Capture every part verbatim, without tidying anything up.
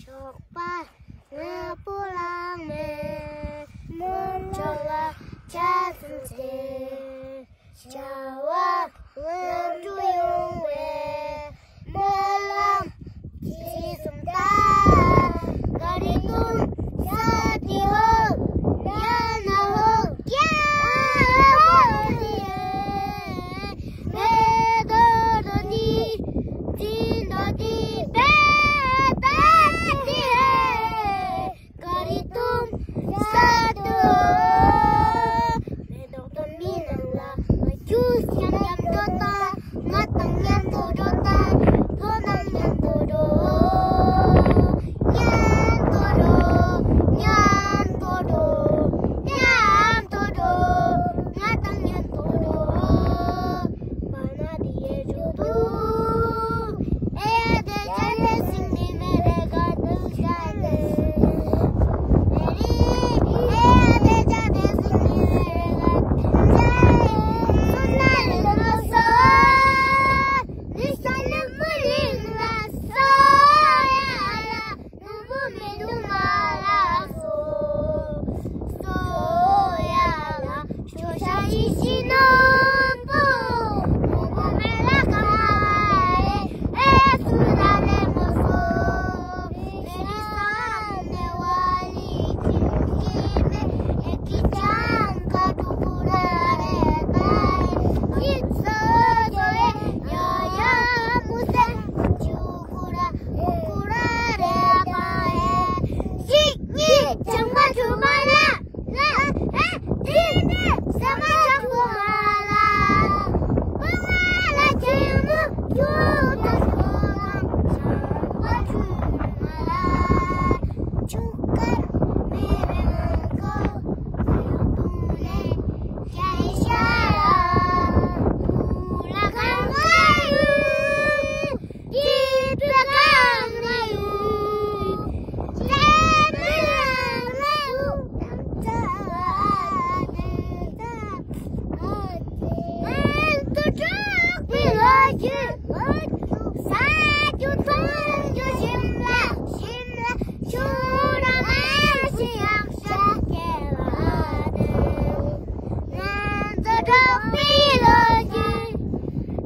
ཞོགས་པ་སྔ་པོ་ལངས་ནས་མི་ཚང་ལ་ཆ་ཚང་བྱས། བྱ་བ་ལམ་འགྲོ་ཡོང་བའི་སྨོན་ལམ་ཅི་གསུངས་ད། ག་རེ་དུང་ས་དེ་ཧོ་ཉ་ན་ཧོ་ཀྱ་ཧོ་དེ་ཧེ། མེ་ཏོག་དོ་དི་ཙི་དོ་དི་བེ་ཏ་དི་ཧེ། ག་རེ་དུང་ས་དུ་མེ་ཏོག་དོ་མི་ནང་ལ་ཆུ་ཤམ་ཤམ་འགྲོ་ད། ང་དང་མཉམ་དུ་འགྲོ་ད། ཁོ་དང་མཉམ་དུ་འགྲོ། མཉམ་དུ་འགྲོ། མཉམ་དུ་འགྲོ། མཉམ་དུ་འགྲོ། ང་དང་མཉམ་དུ་འགྲོ། ནོར་བུ་མེ་ཏོག་མ་ལ་སོ། སོ་ཡ་ལ་ཤོ་ཤ་ཤི་ཤི་ནོར་བུ། ནོར་བུ་མེ་ལ་ཀ་མ་ལ་ཨེ་སུ་ལ་ལེ་མོ་སོ། མེ་རི་ས་ནེ་ཝ་ལི་ཁྱིམ་གྱི་མེ་ཨེ་ཀི་ཅང་ཀ་ཏུ་ཀུ་ར་རེ་ཏ་ཨེ་ཡིག་སོ་སོ་ཨེ་ཡ་ཡ་མུ་སེ་ཅུ་ཀུ་ར་ཀུ་ར་རེ་ཏ་ཨེ། ཞིག་གཉིས་ཅང་མ་ཆུ་མ་ལ། ལ་ཨེ་དི་ནི་ས་མ་ཆ་ཀུ་མ་ལ། པ་ལ་ཅི་མུ་ཆུ་ད་ཆུ་མ་ཆུ་མ་ལ། ཆུ་ཀར་མེ་རེ་ཀོ་ཏུ་ལེ་ཀྱ་ཤ་ཡ་ཏུ་ལ་ཀང་ཀ་ཡུ། ང་ཚོ་འབྲོག་པའི་ལོ་རྒྱུས།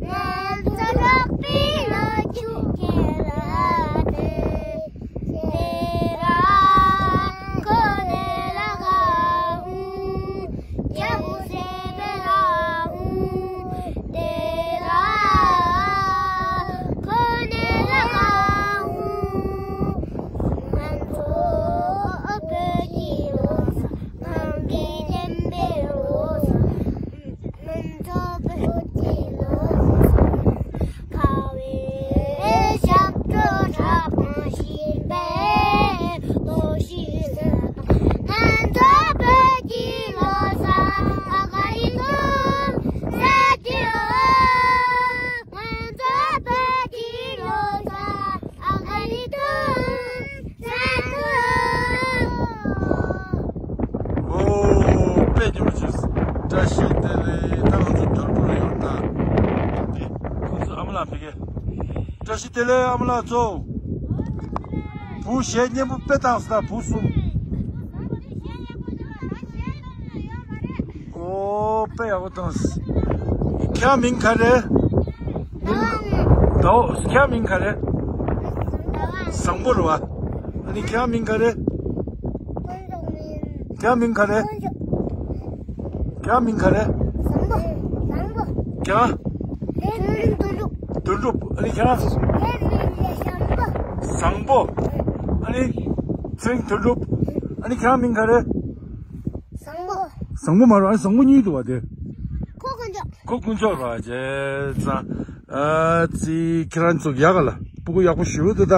ང་ཚོ་འབྲོག་པའི་ལོ་རྒྱུས་ཁྱེད་ལ་དེ། དེ་ར་ཁོ་ནེ་ལ་ག་ཧུ། ཀྱ་ཧུ་སེ་དེ་ར་ཧུ། དེ་ར་ཁོ་ནེ་ལ་ག་ཧུ། ང་ཚོ་བོད་ཀྱི་ལོ་གསར། ང་ཚོ་བོད་ཀྱི་ལོ་གསར་ཨ་ག་རི་ཐུང་ས་ཐུང་། ཨོ། དཔེ་སྙིང་པོ་བྱུང་། བཀྲ་ཤིས་བདེ་ལེགས། ད་ང་ཚོ་དོལ་པོ་ལ་ཡོང་ད། ཁོང་ཚོ་ཨ་མ་ལགས་ཕ་གི། བཀྲ་ཤིས་བདེ་ལེགས་ཨ་མ་ལགས་ཚོ། བུ་གཞས་སྙན་པོ་དཔེ་བཏང་སོང་ད་བུ་གསུམ། ཨོ་དཔེ་ཡག་པོ་བཏང་། ཁྱེད་མིང་ག་རེ། ཟླ་བ། ཁྱེད་མིང་ག་རེ། བཟང་པོ་རེད་བ། ཨ་ནི་ཁྱེད་མིང་ག་རེ། ཁྱེད་མིང་ག་རེ། ཁྱེད་མིང་ག་རེ། ཁྱེད། དོན་གྲུབ། ཨ་ནི་ཁྱེད། བཟང་པོ། ཨ་ནི། ཚེ་རིང་དོན་གྲུབ། ཨ་ནི་ཁྱེད་མིང་ག་རེ། བཟང་པོ། བཟང་པོ་མ་རེད། ཨ་ནི་བཟང་པོ་གཉིས་འདུག་བ་དེ། ཁོ་དཀོན་མཆོག་ཁོ་དཀོན་མཆོག་རེད་བ། བྱས་ཙང་། ཨ་ཙི་ཁྱེད་རང་ཚོ་ཡག་ག་ལ། སྤུ་གུ་ཡག་པོ་ཞེ་པོ་འདུག་ད།